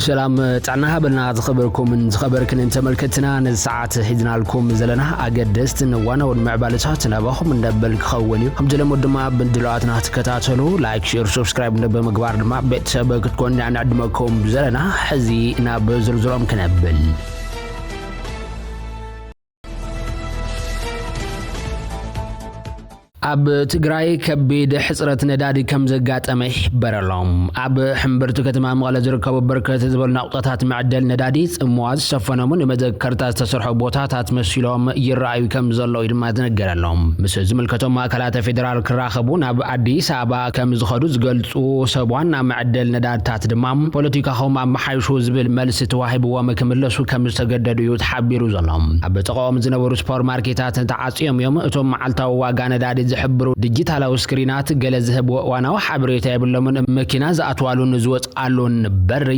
ሰላም ጥዕና ሃበልና። ዝኸበርኩምን ዝኸበርክንን ተመልከትና፣ ነዚ ሰዓት ሒዝናልኩም ዘለና ኣገደስትን እዋናውን ምዕባለታት ናባኹም እነብል ክኸውን እዩ። ከም ዝለመድ ድማ ብድልዋትና ትከታተሉ፣ ላይክ፣ ሼር፣ ሰብስክራይብ እንደ ብምግባር ድማ ቤተሰብ ክትኮኑ ኢና ንዕድመኩም ዘለና። ሕዚ ናብ ዝርዝሮም ክነብል። ኣብ ትግራይ ከቢድ ሕፅረት ነዳዲ ከም ዘጋጠመ ይሕበር ኣሎ። ኣብ ሕምብርቲ ከተማ መቐለ ዝርከቡ በርከት ዝበሉ ናቑጣታት መዕደል ነዳዲ ጽምዋ ዝሰፈኖምን ንመዘከርታ ዝተሰርሑ ቦታታት መሲሎም ይረኣዩ ከም ዘለዉ ድማ ዝነገረሎም። ምስ ዝምልከቶም ኣካላት ፌደራል ክራኸቡ ናብ ኣዲስ ኣበባ ከም ዝኸዱ ዝገልጹ ሰብ ዋና መዕደል ነዳድታት ድማ ፖለቲካኹም ኣመሓይሹ ዝብል መልሲ ተዋሂብዎም ክምለሱ ከም ዝተገደዱ እዩ ተሓቢሩ ዘሎ። ኣብ ጥቓኦም ዝነበሩ ሱፐርማርኬታት ተዓጽዮም እዮም። እቶም መዓልታዊ ዋጋ ነዳዲ ዝሕብሩ ዲጂታላዊ ስክሪናት ገለ ዝህብዎ እዋናዊ ሓበሬታ የብሎምን። መኪና ዝኣትዋሉን ዝወጽኣሉን በሪ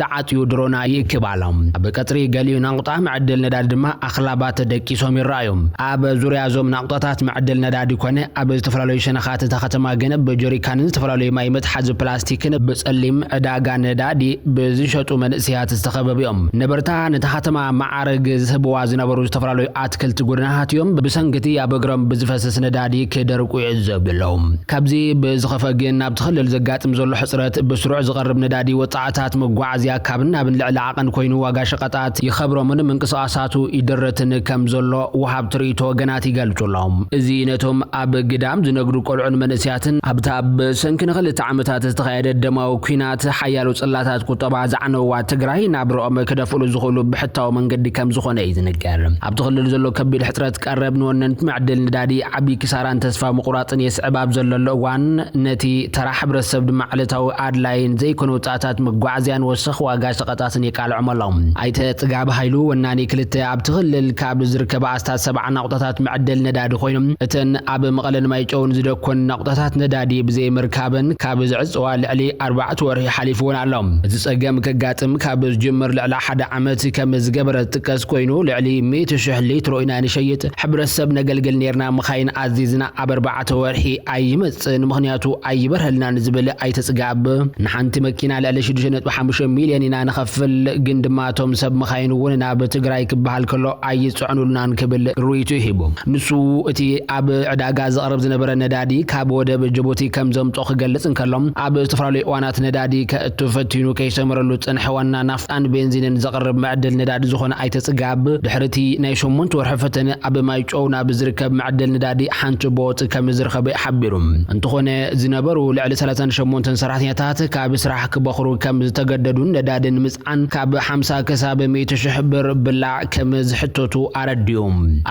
ተዓጽዩ ድሮና ይእክብ ኣሎ። ኣብ ቀጽሪ ገሊኡ ናቑጣ መዕደል ነዳዲ ድማ ኣኽላባት ደቂሶም ይረኣዩ። ኣብ ዙርያ እዞም ናቑጣታት መዕደል ነዳዲ ኮነ ኣብ ዝተፈላለዩ ሸነኻት እታ ከተማ ግን ብጀሪካንን ዝተፈላለዩ ማይ መትሓዚ ፕላስቲክን ብጸሊም ዕዳጋ ነዳዲ ብዝሸጡ መንእሰያት ዝተኸበቡ እዮም። ነበርታ ነታ ከተማ ማዕረግ ዝህብዋ ዝነበሩ ዝተፈላለዩ ኣትክልቲ ጎደናታት እዮም ብሰንኪ እቲ ኣብ እግሮም ብዝፈስስ ነዳዲ ክደርቁ ይዕዘቡ ኣለዉ። ካብዚ ብዝኸፈ ግን ኣብቲ ክልል ዘጋጥም ዘሎ ሕፅረት ብስሩዕ ዝቐርብ ነዳዲ ወፃእታት መጓዓዝያ ካብን ናብን ልዕሊ ዓቐን ኮይኑ ዋጋ ሸቐጣት ይኸብሮምን ምንቅስቓሳቱ ይደረትን ከም ዘሎ ወሃብቲ ርእይቶ ወገናት ይገልጹ ኣለዉ። እዚ ነቶም ኣብ ግዳም ዝነግዱ ቆልዑን መንእሰያትን ኣብታ ብሰንኪ ንኽልተ ዓመታት ዝተኻየደ ደማዊ ኲናት ሓያሎ ጽላታት ቁጠባ ዝዓነዋ ትግራይ ናብርኦም ክደፍእሉ ዝኽእሉ ብሕታዊ መንገዲ ከም ዝኾነ እዩ ዝንገር። ኣብቲ ክልል ዘሎ ከቢድ ሕጽረት ቀረብ ንወነንቲ መዕደል ነዳዲ ዓቢ ክሳራን ተስፋ ምቑራጽን የስዕብ ኣብ ዘለሉ እዋን፣ ነቲ ተራ ሕብረተሰብ ድማ ዕለታዊ ኣድላይን ዘይኮነ ወጻእታት መጓዓዝያን ወሰኽ ዋጋ ሸቐጣትን የቃልዖም ኣሎ። ኣይተ ጽጋብ ሃይሉ ወናኒ ክልተ ኣብቲ ክልል ካብ ዝርከባ ኣስታት ሰብዓ ናቑጣታት መዕደል ነዳዲ ኮይኖም፣ እተን ኣብ መቐለን ማይጨውን ዝደኮን ናቑጣታት ነዳዲ ብዘይምርካበን ካብ ዝዕጸዋ ልዕሊ ኣርባዕተ ወርሒ ሓሊፍወን ኣሎ። እዚ ጸገም ከጋጥም ካብ ዝጅምር ልዕሊ ሓደ ዓመት ከም ዝገበረ ዝጥቀስ ኮይኑ፣ ልዕሊ ሚእቲ ሽሕ ሊትሮ ኢና ንሸይጥ። ሕብረተሰብ ነገልግል ኔርና፣ መኻይን ኣዚዝና ኣብ ኣርባዕተ ወርሒ ኣይመጽእን፣ ምኽንያቱ ኣይበርሀልናን ዝብል ኣይተ ጽጋብ፣ ንሓንቲ መኪና ልዕሊ ሽዱሽተ ነጥቢ ሓሙሽተ ሚልዮን ኢና ንኸፍል፣ ግን ድማ እቶም ሰብ መኻይን እውን ናብ ትግራይ ክበሃል ከሎ ኣይጽዕኑልናን ክብል ርእይቶ ሂቡ። ንሱ እቲ ኣብ ዕዳጋ ዝቐርብ ዝነበረ ነዳዲ ካብ ወደብ ጅቡቲ ከም ዘምጾ ክገልጽ እንከሎ፣ ኣብ ዝተፈላለዩ እዋናት ነዳዲ ከእቱ ፈቲኑ ከይሰመረሉ ዝጸንሐ ዋና ናፍጣን ቤንዚንን ዘቕርብ መዕደል ነዳዲ ዝኾነ ኣይተ ጽጋብ፣ ድሕሪ እቲ ናይ ሸሞንተ ወርሒ ፈተነ ኣብ ማይጨው ናብ ዝርከብ መዕደል ነዳዲ ሓንቲ ቦጥ ከም ዝረኸበ ሓቢሩ። እንተኾነ ዝነበሩ ልዕሊ ሰላሳን ሸሞንተን ሰራሕተኛታት ካብ ስራሕ ክበኽሩ ከም ዝተገደዱን ነዳዲ ንምጽዓን ካብ ሓምሳ ክሳብ ሚእቲ ሽሕ ብር ብላዕ ከም ዝሕተቱ ኣረዲኡ።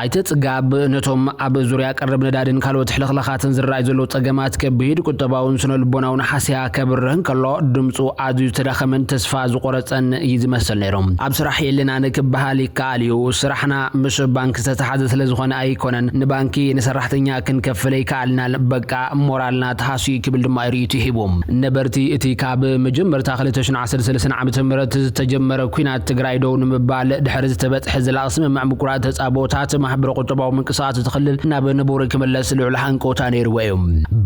ኣይተ ጽጋብ ነቶም ኣብ ዙርያ ቀረብ ነዳድን ካልኦት ሕልኽላኻትን ዝረኣዩ ዘለዉ ጸገማት ከቢድ ቁጠባውን ስነ ልቦናውን ሓስያ ከብርህ እንከሎ ድምጹ ኣዝዩ ዝተዳኸመን ተስፋ ዝቆረጸን እዩ ዝመስል ነይሩ። ኣብ ስራሕ የለናን ክበሃል ይከኣል እዩ። ስራሕና ምስ ባንክ ዝተተሓዘ ስለ ዝኾነ ኣይኮነን። ንባንኪ ንሰራሕተኛ ክንከፍል ኣይከኣልናን። በቃ ሞራልና ተሃስዩ ክብል ድማ ርእይቶ ሂቡ። ነበርቲ እቲ ካብ መጀመርታ ክልተ ሽሕን ዓሰርተ ሰለስተን ዓመተ ምህረት ዝተጀመረ ኲናት ትግራይ ደው ንምባል ድሕሪ ዝተበጽሐ ዘላቒ ስምምዕ ምቁራጽ ተጻብኦታት ማሕበረ ቁጠባዊ ምንቅስቓስ እቲ ክልል ናብ ንቡር ክምለስ ልዑል ሃንቀውታ ነይርዎ እዩ።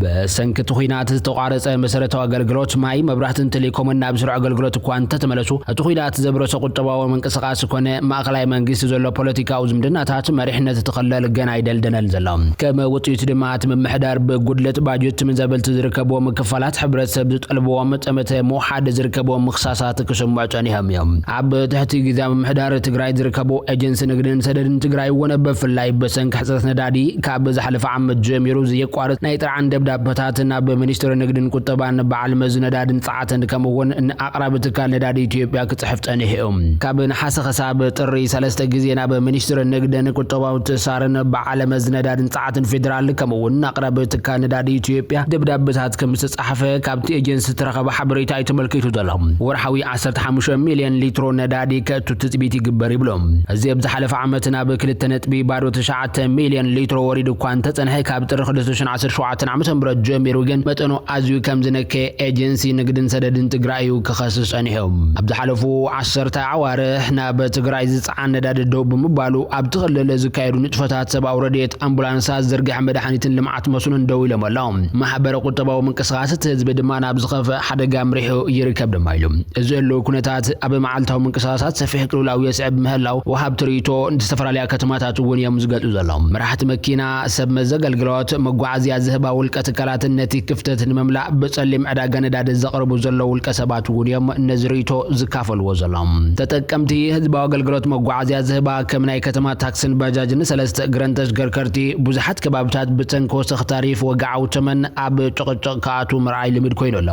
ብሰንኪ እቲ ኲናት ዝተቋረጸ መሰረታዊ ኣገልግሎት ማይ፣ መብራህትን ቴሌኮምን ናብ ስሩዕ ኣገልግሎት እኳ እንተተመለሱ፣ እቲ ኲናት ዘብረሶ ቁጠባዊ ምንቅስቓስ ኮነ ማእኸላይ መንግስቲ ዘሎ ፖለቲካዊ ዝምድናታት መሪሕነት እቲ ክልል ገና ኣይደልደለን ዘሎ። ከም ውጽኢቱ ድማ እቲ ምምሕዳር ብጉድለት ባጀት ትምንዛበልቲ ዝርከብዎም ክፋላት ሕብረተሰብ ዝጠልብዎም ጠመተ ምውሓድ ዝርከብዎም ምኽሳሳት ክስምዑ ጸኒሖም እዮም። ኣብ ትሕቲ ግዝያዊ ምምሕዳር ትግራይ ዝርከቡ ኤጀንሲ ንግድን ሰደድን ትግራይ እውን ብፍላይ ብሰንኪ ሕጽረት ነዳዲ ካብ ዝሓለፈ ዓመት ጀሚሩ ዘየቋርጥ ናይ ጥርዓን ደብዳበታት ናብ ሚኒስትሪ ንግድን ቁጠባን በዓል መዚ ነዳድን ጸዓትን ከምኡ እውን ንኣቕራቢ ትካል ነዳዲ ኢትዮጵያ ክጽሕፍ ጸኒሑ እዩ። ካብ ነሓሰ ክሳብ ጥሪ ሰለስተ ግዜ ናብ ሚኒስትሪ ንግድን ቁጠባዊ ትእሳርን በዓል መዚ ነዳድን ጸዓትን ፌዴራል ከምኡ እውን ኣቕራቢ ትካል ነዳዲ ኢትዮጵያ ደብዳበታት ከም ዝተጻሕፈ ካብቲ ኤጀንሲ ዝተረኸበ ሓበሬታ እዩ ተመልኪቱ ዘሎ። ወርሓዊ ዓሰርተ ሓሙሽተ ሚልዮን ሊትሮ ነዳዲ ከእቱ ትጽቢት ይግበር ይብሉ። እዚ ኣብ ዝሓለፈ ዓመት ናብ ክልተ ነጥቢ ባዶ ትሽዓተ ሚልዮን ሊትሮ ወሪዱ እኳ እንተጸንሐ፣ ካብ ጥሪ ክልተ ሽሕን ዓሰርተ ሸውዓተን ዓመተ ምህረት ጀሚሩ ግን መጠኑ ኣዝዩ ከም ዝነከየ ኤጀንሲ ንግድን ሰደድን ትግራይ እዩ ክኸስስ ጸኒሑ። ኣብ ዝሓለፉ ዓሰርተ ኣዋርሕ ናብ ትግራይ ዝጸዓን ነዳዲ ደው ብምባሉ ኣብቲ ክልል ዝካየዱ ንጥፈታት ሰብኣዊ ረድኤት፣ ኣምቡላንሳት፣ ዝርግሐ መድሓኒት መድሃኒትን ልምዓት መስኖን ደው ኢሎም ኣለዉ። ማሕበረ ቁጠባዊ ምንቅስቃስ እቲ ህዝቢ ድማ ናብ ዝኸፍእ ሓደጋ ኣምሪሑ ይርከብ ድማ ኢሉ። እዚ ህልው ኩነታት ኣብ መዓልታዊ ምንቅስቃሳት ሰፊሕ ቅልውላው የስዕብ ምህላው ወሃብቲ ርእይቶ ዝተፈላለያ ከተማታት እውን እዮም ዝገልጹ ዘለዉ። መራሕቲ መኪና፣ ሰብ መዚ ኣገልግሎት፣ መጓዓዝያ ዝህባ ውልቀ ትካላትን ነቲ ክፍተት ንምምላእ ብጸሊም ዕዳጋ ነዳዲ ዘቕርቡ ዘለዉ ውልቀ ሰባት እውን እዮም ነዚ ርእይቶ ዝካፈልዎ ዘለዉ። ተጠቀምቲ ህዝባዊ ኣገልግሎት መጓዓዝያ ዝህባ ከም ናይ ከተማ ታክስን ባጃጅን ሰለስተ እግረን ተሽከርከርቲ ብዙሓት ከባብታት ብሰንኪ ወሰኽ ታሪፍ ወግዓዊ ተመን ኣብ ጭቕጭቕ ክኣትዉ ምርኣይ ልምድ ኮይኑ ኣሎ።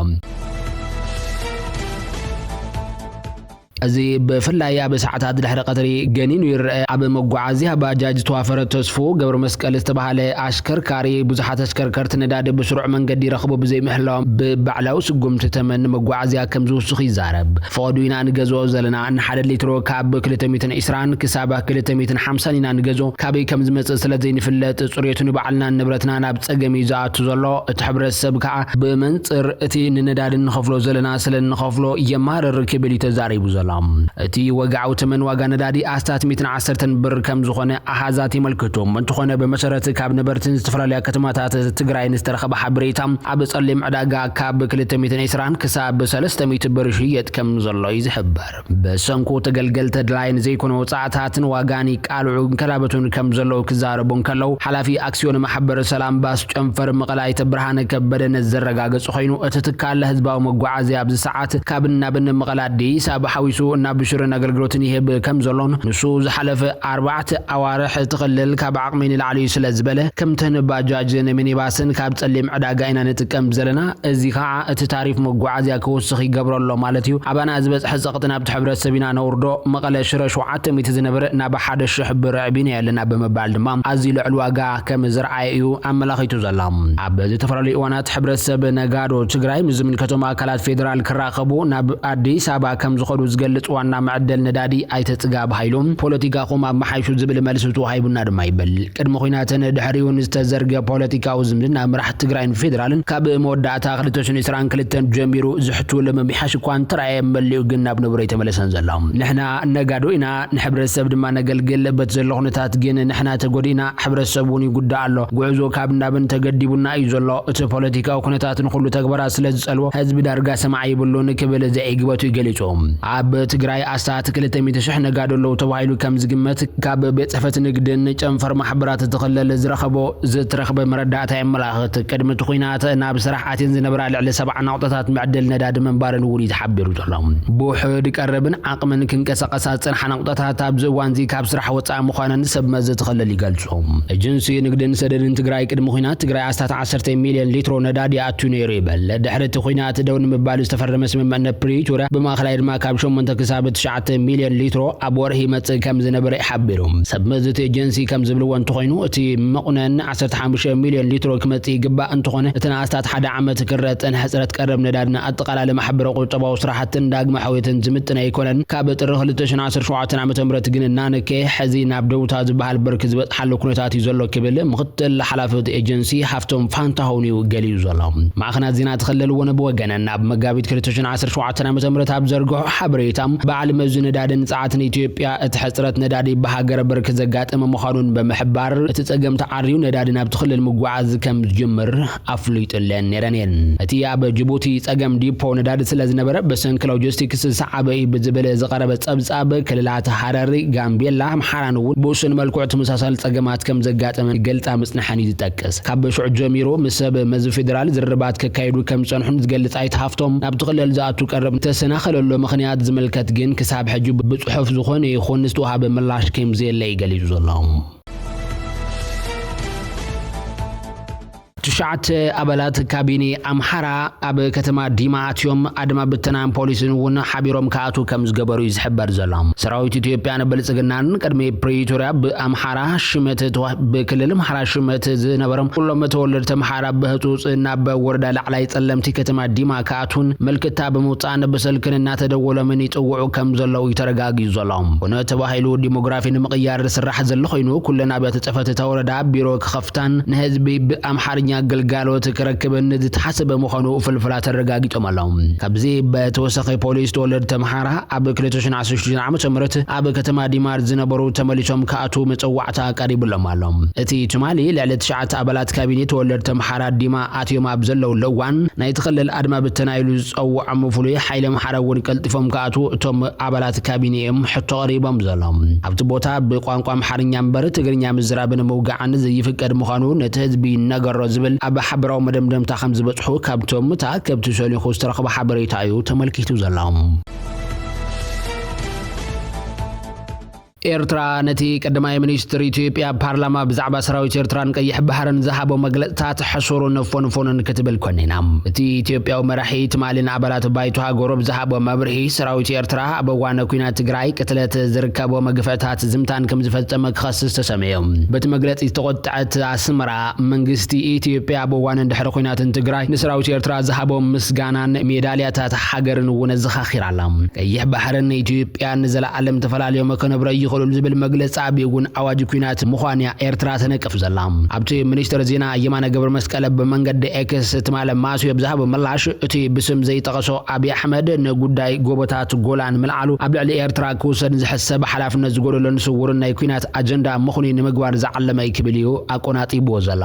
እዚ ብፍላይ ኣብ ሰዓታት ድሕሪ ቀትሪ ገኒኑ ይረአ። ኣብ መጓዓዝያ ባጃጅ ዝተዋፈረ ተስፉ ገብረ መስቀል ዝተባህለ ኣሽከርካሪ ብዙሓት ኣሽከርከርቲ ነዳዲ ብስሩዕ መንገዲ ይረኽቡ ብዘይምህላዎም ብባዕላዊ ስጉምቲ ተመን መጓዓዝያ ከም ዝውስኽ ይዛረብ። ፈቐዱ ኢና ንገዝኦ ዘለና፣ ንሓደ ሊትሮ ካብ ክልተ ሚእትን ዕስራን ክሳብ ክልተ ሚእትን ሓምሳን ኢና ንገዝኦ። ካበይ ከም ዝመጽእ ስለ ዘይንፍለጥ ጽሬቱ ንባዕልናን ንብረትናን ኣብ ጸገም እዩ ዝኣቱ ዘሎ። እቲ ሕብረተሰብ ከኣ ብመንጽር እቲ ንነዳዲ እንኸፍሎ ዘለና ስለ እንኸፍሎ የማርር ክብል እዩ ተዛሪቡ ዘሎ። እቲ ወግዓዊ ተመን ዋጋ ነዳዲ ኣስታት ሚእትን ዓሰርተን ብር ከም ዝኾነ ኣሃዛት የመልክቱ። እንተኾነ ብመሰረት ካብ ነበርትን ዝተፈላለያ ከተማታት ትግራይን ዝተረኸበ ሓበሬታ ኣብ ጸሊም ዕዳጋ ካብ ክልተ ሚእትን ዕስራን ክሳብ ሰለስተ ሚእቲ ብር ይሽየጥ ከም ዘሎ እዩ ዝሕበር። ብሰንኩ ተገልገልቲ ድላይን ዘይኮነ ወጻእታትን ዋጋን ይቃልዑ እንከላበቱን ከም ዘለዉ ክዛረቡ እንከለዉ፣ ሓላፊ ኣክሲዮን ማሕበር ሰላም ባስ ጨንፈር መቐለ ኣይተ ብርሃነ ከበደ ነዚ ዘረጋገጹ ኮይኑ፣ እቲ ትካል ህዝባዊ መጓዓዝያ ኣብዚ ሰዓት ካብን ናብን መቐለ ኣዲስ ኣበባ ሓዊሱ ናብ ሽረን ኣገልግሎትን ይህብ ከም ዘሎን፣ ንሱ ዝሓለፈ ኣርባዕተ ኣዋርሕ እቲ ክልል ካብ ዓቕሚ ንላዕሊ እዩ ስለ ዝበለ፣ ከምተን ባጃጅን ሚኒባስን ካብ ጸሊም ዕዳጋ ኢና ንጥቀም ዘለና። እዚ ኸዓ እቲ ታሪፍ መጓዓዝያ ክውስኽ ይገብሮ ኣሎ ማለት እዩ። ኣባና ዝበጽሐ ጸቕጢ ናብቲ ሕብረተሰብ ኢና ነውርዶ። መቐለ ሽረ ሸውዓተ ሚእቲ ዝነበረ ናብ ሓደ ሽሕ ብር ኣዕቢናዮ ኣለና ብምባል ድማ ኣዝዩ ልዑል ዋጋ ከም ዘርኣየ እዩ ኣመላኺቱ ዘሎ። ኣብ ዝተፈላለዩ እዋናት ሕብረተሰብ ነጋዶ ትግራይ ምስ ዝምልከቶም ኣካላት ፌደራል ክራኸቡ ናብ ኣዲስ ኣበባ ከም ዝኸዱ ዝገልጽ ዋና መዕደል ነዳዲ ኣይተ ጽጋብ ሃይሉ፣ ፖለቲካኹም ኣመሓይሹ ዝብል መልሲ ተዋሂቡና ድማ ይብል። ቅድሚ ኲናትን ድሕሪኡን ዝተዘርገ ፖለቲካዊ ዝምድና መራሕቲ ትግራይን ፌደራልን ካብ መወዳእታ ክልተ ሽሕን ዕስራን ክልተን ጀሚሩ ዝሕትወሉ ምምሕያሽ እኳ እንተረኣየ፣ መሊኡ ግን ናብ ንቡር ኣይተመለሰን ዘሎ። ንሕና ነጋዶ ኢና፣ ንሕብረተሰብ ድማ ነገልግል። በቲ ዘሎ ኩነታት ግን ንሕና ተጎዲእና፣ ሕብረተሰብ እውን ይጉዳእ ኣሎ። ጉዕዞ ካብ ናብን ተገዲቡና እዩ ዘሎ። እቲ ፖለቲካዊ ኩነታትን ኩሉ ተግባራት ስለ ዝጸልዎ፣ ህዝቢ ዳርጋ ሰማዒ ይብሉን ክብል ዘዒግበቱ እዩ ገሊጹ። ኣብ ትግራይ ኣስታት ክልተ ሚእቲ ሽሕ ነጋዶ ኣለዉ ተባሂሉ ከም ዝግመት ካብ ቤት ጽሕፈት ንግድን ጨንፈር ማሕበራት እቲ ክልል ዝረኸቦ፣ ዝተረኽበ መረዳእታ የመላኽት። ቅድሚ እቲ ኲናት ናብ ስራሕ ኣትየን ዝነበራ ልዕሊ ሰብዓ ናቑጣታት መዕደል ነዳዲ ምንባረን እውን እዩ ተሓቢሩ ዘሎ። ብውሑድ ቀረብን ዓቕምን ክንቀሳቐሳ ዝጸንሓ ናቑጣታት ኣብዚ እዋንዚ ካብ ስራሕ ወጻኢ ምዃነን ሰብ መዚ እቲ ክልል ይገልጹ። ኤጀንሲ ንግድን ሰደድን ትግራይ ቅድሚ ኲናት ትግራይ ኣስታት ዓሰርተ ሚልዮን ሊትሮ ነዳዲ ኣትዩ ነይሩ ይበል። ድሕሪ እቲ ኲናት ደው ንምባል ዝተፈረመ ስምምዕነት ፕሪቶርያ ብማእኸላይ ድማ ካብ ሸሞንተ ክሳብ ትሽዓተ ሚልዮን ሊትሮ ኣብ ወርሒ ይመጽእ ከም ዝነበረ ይሓቢሩ። ሰብ መዚ እቲ ኤጀንሲ ከም ዝብልዎ እንተኾይኑ፣ እቲ መቑነን ዓሰርተ ሓሙሽተ ሚልዮን ሊትሮ ክመጽእ ይግባእ፣ እንተኾነ እቲ ንኣስታት ሓደ ዓመት ክረአ ዝጸንሐ ሕጽረት ቀረብ ነዳድን ኣጠቓላሊ ማሕበረ ቁጠባዊ ስራሕትን ዳግመ ሕውየትን ዝምጥን ኣይኮነን። ካብ ጥሪ ክልተ ሽሕን ዓሰርተ ሸውዓተን ዓመተ ምህረት ግን እናነከየ ሕዚ ናብ ደውታ ዝበሃል ብርኪ ዝበጽሓሉ ኩነታት እዩ ዘሎ ክብል ምኽትል ሓላፊ እቲ ኤጀንሲ ሃፍቶም ፋንታሁን እዩ ገሊጹ ዘሎ። ማዕኸናት ዜና እቲ ክልል እውን ብወገነን ኣብ መጋቢት ክልተ ሽሕን ዓሰርተ ሸውዓተን ዓመተ ምህረት ኣብ ዘርግሖ ሓበሬታ፣ በዓል መዚ ነዳድን ጸዓትን ኢትዮጵያ እቲ ሕጽረት ነዳዲ ብሃገር ብርኪ ዘጋጠመ ምዃኑን ብምሕባር፣ እቲ ጸገም ተዓርዩ ነዳዲ ናብቲ ክልል ምጉዓዝ ከም ዝጅምር ኣፍሊጡለን ነይረን እየን። እቲ ኣብ ጅቡቲ ጸገም ዲፖ ነዳዲ ስለ ዝነበረ ብሰንኪ ሎጂስቲክስ ዝሰዓበ እዩ ብዝብል ዝቐረበ ጸብጻብ፣ ክልላት ሃረሪ፣ ጋምቤላ፣ ኣምሓራን እውን ብውሱን መልክዑ ተመሳሳሊ ጸገማት ከም ዘጋጠመን ገልጻ ምጽንሐን እዩ ዝጠቅስ። ካብ ሽዑ ጀሚሩ ምስ ሰብ መዚ ፌደራል ዝርርባት ከካይዱ ከም ዝጸንሑን ዝገልጽ ኣይተ ሃፍቶም፣ ናብቲ ክልል ዝኣቱ ቀረብ ተሰናኸለሉ ምኽንያት ዝምልከት ግን ክሳብ ሕጂ ብጽሑፍ ዝኾነ ይኹን ዝተዋሃበ ምላሽ ከም ዘየለ እዩ ገሊጹ ዘሎ። ትሽዓተ ኣባላት ካቢኔ ኣምሓራ ኣብ ከተማ ዲማ ኣትዮም፣ ኣድማ ብተናን ፖሊስን እውን ሓቢሮም ክኣትዉ ከም ዝገበሩ እዩ ዝሕበር ዘሎ። ሰራዊት ኢትዮጵያን ብልጽግናን ቅድሚ ፕሪቶርያ ብኣምሓራ ሽመት ተዋ-፣ ብክልል ኣምሓራ ሽመት ዝነበሮም ኩሎም ተወለድቲ ኣምሓራ ብህጹጽ ናብ ወረዳ ላዕላይ ጸለምቲ ከተማ ዲማ ክኣትዉን ምልክታ ብምውጻእን ብስልክን እናተደወሎምን ይጽውዑ ከም ዘለዉ እዩ ተረጋጊጹ ዘሎ። ኮነ ተባሂሉ ዲሞግራፊ ንምቕያር ዝስራሕ ዘሎ ኮይኑ፣ ኩለን ኣብያተ ጽሕፈት እታ ወረዳ ቢሮ ክኸፍታን ንህዝቢ ብኣምሓርኛ ግልጋሎት ክረክብን ዝተሓሰበ ምዃኑ ፍልፍላት ኣረጋጊጾም ኣለዉ። ካብዚ በተወሰኸ ፖሊስ ተወለድቲ ኣምሓራ ኣብ ክልተ ሽሕን ዓሰርተ ሽዱሽተን ዓመተ ምህረት ኣብ ከተማ ዲማር ዝነበሩ ተመሊሶም ክኣትዉ መጸዋዕታ ቀሪብሎም ኣሎ። እቲ ትማሊ ልዕሊ ትሽዓተ ኣባላት ካቢኔ ተወለድቲ ኣምሓራ ዲማ ኣትዮም ኣብ ዘለውሉ እዋን ናይቲ ክልል ኣድማ ብተና ኢሉ ዝጸውዖም ፍሉይ ሓይሊ ኣምሓራ እውን ቀልጢፎም ክኣትዉ እቶም ኣባላት ካቢኔ እዮም ሕቶ ቀሪቦም ዘሎ። ኣብቲ ቦታ ብቋንቋ ኣምሓርኛ እምበር ትግርኛ ምዝራብን ምውጋዕን ዘይፍቀድ ምዃኑ ነቲ ህዝቢ ይነገሮ ዝብል ኣብ ሓበራዊ መደምደምታ ከም ዝበጽሑ ካብቶም ተኣከብቲ ሸሊኹ ዝተረኽበ ሓበሬታ እዩ ተመልኪቱ ዘሎ። ኤርትራ ነቲ ቀዳማይ ሚኒስትር ኢትዮጵያ ኣብ ፓርላማ ብዛዕባ ሰራዊት ኤርትራን ቀይሕ ባሕርን ዝሃቦ መግለጽታት ሕሱርን ፎንፎንን ክትብል ኮኒና። እቲ ኢትዮጵያዊ መራሒ ትማሊ ንኣባላት ባይቶ ሃገሩ ብዝሃቦ መብርሂ፣ ሰራዊት ኤርትራ ኣብ እዋን ኲናት ትግራይ ቅትለት ዝርከቦ መግፍዕታት ዝምታን ከም ዝፈጸመ ክኸስስ ተሰምዩ። በቲ መግለጺ ዝተቖጥዐት ኣስመራ፣ መንግስቲ ኢትዮጵያ ኣብ እዋንን ድሕሪ ኲናትን ትግራይ ንሰራዊት ኤርትራ ዝሃቦ ምስጋናን ሜዳልያታት ሃገርን እውን ኣዘኻኺራ ኣላ። ቀይሕ ባሕርን ኢትዮጵያን ንዘለኣለም ተፈላልዮም ክነብሩ ኣይኽእሉን ዝብል መግለጺ ኣቢይ እውን ኣዋጅ ኲናት ምዃን እያ ኤርትራ ተነቅፍ ዘላ። ኣብቲ ሚኒስትር ዜና የማነ ገብረ መስቀል ብመንገዲ ኤክስ ትማሊ ማስዮ ብዝሃቦ ምላሽ፣ እቲ ብስም ዘይጠቐሶ ኣቢይ ኣሕመድ ንጉዳይ ጎቦታት ጎላን ምልዓሉ ኣብ ልዕሊ ኤርትራ ክውሰድ ዝሕሰብ ሓላፍነት ዝጎደሎን ስውርን ናይ ኲናት ኣጀንዳ ምኽኑይ ንምግባር ዝዓለመ እዩ ክብል እዩ ኣቆናጢብዎ ዘሎ።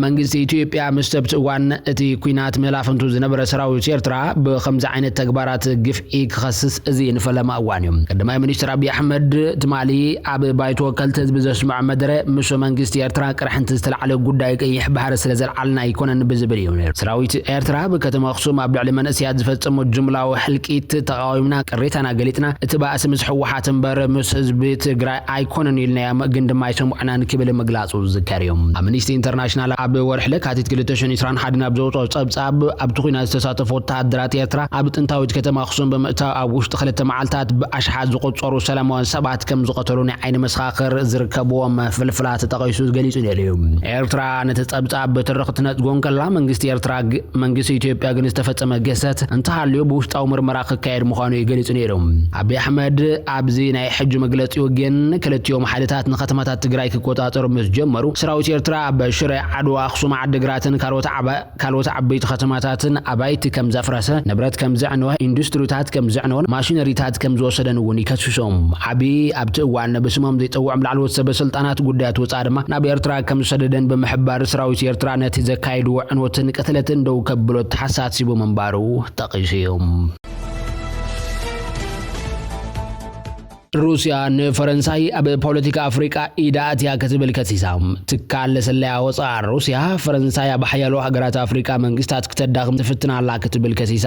መንግስቲ ኢትዮጵያ ምስ ሰብቲ እዋን እቲ ኲናት መላፍንቱ ዝነበረ ሰራዊት ኤርትራ ብኸምዚ ዓይነት ተግባራት ግፍዒ ክኸስስ እዚ ንፈለማ እዋን እዩ። ቀዳማይ ሚኒስትር ኣቢይ ኣሕመድ ትማሊ ኣብ ባይቶ ወከልቲ ህዝቢ ዘስምዖ መደረ፣ ምስ መንግስቲ ኤርትራ ቅርሕንቲ ዝተላዕለ ጉዳይ ቀይሕ ባሕሪ ስለ ዘልዓልና ኣይኮነን ብዝብል እዩ ነይሩ። ሰራዊት ኤርትራ ብከተማ ኣኽሱም ኣብ ልዕሊ መንእሰያት ዝፈጸሞ ጅምላዊ ህልቂት ተቓዊምና ቅሬታና ገሊጽና፣ እቲ ባእሲ ምስ ህወሓት እምበር ምስ ህዝቢ ትግራይ ኣይኮነን ኢልናዮም፣ ግን ድማ ኣይሰምዑናን ክብል ምግላጹ ዝዝከር እዩ። ኣምኒስቲ ኢንተርናሽናል ኣብ ወርሒ ለካቲት ክልተ ሽሕን ዕስራን ሓደን ኣብ ዘውፅኦ ጸብጻብ፣ ኣብቲ ኲናት ዝተሳተፉ ወተሃደራት ኤርትራ ኣብ ጥንታዊት ከተማ ኣኽሱም ብምእታው ኣብ ውሽጢ ክልተ መዓልታት ብኣሽሓት ዝቑጸሩ ሰላማውያን ሰባት ከም ዝቐተሉ ናይ ዓይኒ መሰኻኽር ዝርከብዎም ፍልፍላት ጠቒሱ ገሊጹ ነይሩ እዩ። ኤርትራ ነቲ ጸብጻብ ብትርኽ ትነጽጎ እንከላ፣ መንግስቲ ኤርትራ ግ-፣ መንግስቲ ኢትዮጵያ ግን ዝተፈጸመ ግህሰት እንተሃልዩ ብውሽጣዊ ምርመራ ክካየድ ምዃኑ እዩ ገሊጹ ነይሩ። ኣቢይ ኣሕመድ ኣብዚ ናይ ሕጂ መግለጺኡ ግን፣ ክልቲኦም ሓይልታት ንከተማታት ትግራይ ክቆጻጸሩ ምስ ጀመሩ፣ ሰራዊት ኤርትራ ኣብ ሽረ፣ ዓድዋ፣ ኣኽሱም፣ ዓዲግራትን ካልኦት ዓባ-፣ ካልኦት ዓበይቲ ከተማታትን ኣባይቲ ከም ዘፍረሰ፣ ንብረት ከም ዘዕነወ፣ ኢንዱስትሪታት ከም ዘዕነወን ማሽነሪታት ከም ዝወሰደን እውን ይከስሶም። ኣቢይ ኣብቲ እዋን ብስሞም ዘይጸውዖም ላዕለዎት ሰበ ስልጣናት ጉዳያት ወጻኢ ድማ ናብ ኤርትራ ከም ዝሰደደን ብምሕባር፣ ሰራዊት ኤርትራ ነቲ ዘካየድዎ ዕንወትን ቅትለትን ደው ከብሎ ተሓሳሲቡ ምንባሩ ጠቒሱ እዩ። ሩስያ ንፈረንሳይ ኣብ ፖለቲካ ኣፍሪቃ ኢዳ ኣትያ ክትብል ከሲሳ። ትካል ስለያ ወጻኢ ሩስያ፣ ፈረንሳይ ኣብ ሓያሎ ሃገራት ኣፍሪቃ መንግስታት ክተዳኽም ትፍትን ኣላ ክትብል ከሲሳ።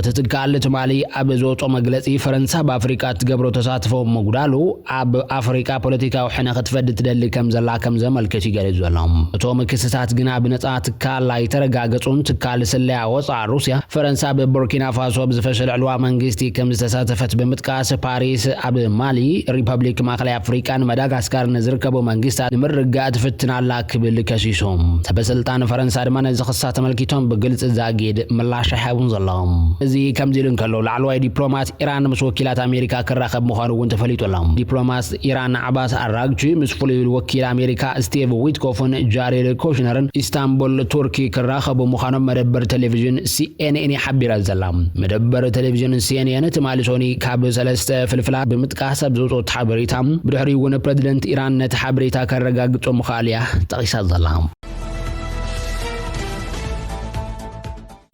እቲ ትካል ትማሊ ኣብ ዝወጾ መግለጺ፣ ፈረንሳ ኣብ ኣፍሪቃ እትገብሮ ተሳትፎ ምጉዳሉ ኣብ ኣፍሪቃ ፖለቲካዊ ሕነ ክትፈዲ ትደሊ ከም ዘላ ከም ዘመልክት ይገልጽ ዘሎ። እቶም ክስታት ግና ብነጻ ትካል ኣይተረጋገጹን። ትካል ስለያ ወጻኢ ሩስያ፣ ፈረንሳ ኣብ ቡርኪና ፋሶ ብዝፈሸለ ዕልዋ መንግስቲ ከም ዝተሳተፈት ብምጥቃስ፣ ፓሪስ ኣብ ማሊ፣ ሪፐብሊክ ማእከላይ ኣፍሪቃን ማዳጋስካርን ዝርከቡ መንግስታት ንምርግጋእ ትፍትን ኣላ ክብል ከሲሱ። ሰበስልጣን ፈረንሳ ድማ ነዚ ክሳ ተመልኪቶም ብግልጺ ዛጊድ ምላሽ ኣይሃቡን ዘለዉ። እዚ ከምዚ ኢሉ እንከሎ፣ ላዕለዋይ ዲፕሎማት ኢራን ምስ ወኪላት ኣሜሪካ ክራኸብ ምዃኑ እውን ተፈሊጡ ኣሎ። ዲፕሎማት ኢራን ዓባስ ኣራግቺ ምስ ፍሉይ ወኪል ኣሜሪካ ስቲቭ ዊትኮፍን ጃሬድ ኮሽነርን ኢስታንቡል ቱርኪ ክራኸቡ ምዃኖም መደበር ቴሌቪዥን ሲኤንኤን እዩ ሓቢራ ዘላ። መደበር ቴሌቪዥን ሲኤንኤን ትማሊ ሶኒ ካብ ሰለስተ ፍልፍላት ብምጥቃስ ኣብ ዘውፅኦት ሓበሬታ፣ ብድሕሪኡ እውን ፕሬዚደንት ኢራን ነቲ ሓበሬታ ከረጋግጾ ምኽኣሉ እያ ጠቒሳ ዘላ።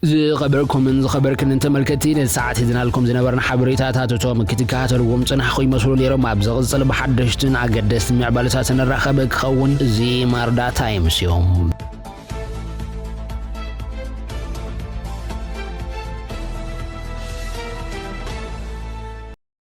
ዝኸበርኩምን ዝኸበርክንን ተመልከትቲ፣ ነቲ ሰዓት ሒዝናልኩም ዝነበርና ሓበሬታታት እቶም ክትከታተልዎም ጽናሕኹም ይመስሉ ነይሮም። ኣብ ዝቕጽል ብሓደሽትን ኣገደስትን ምዕባለታት ንራኸብ ክኸውን። እዚ ማርዳ ታይምስ እዩ።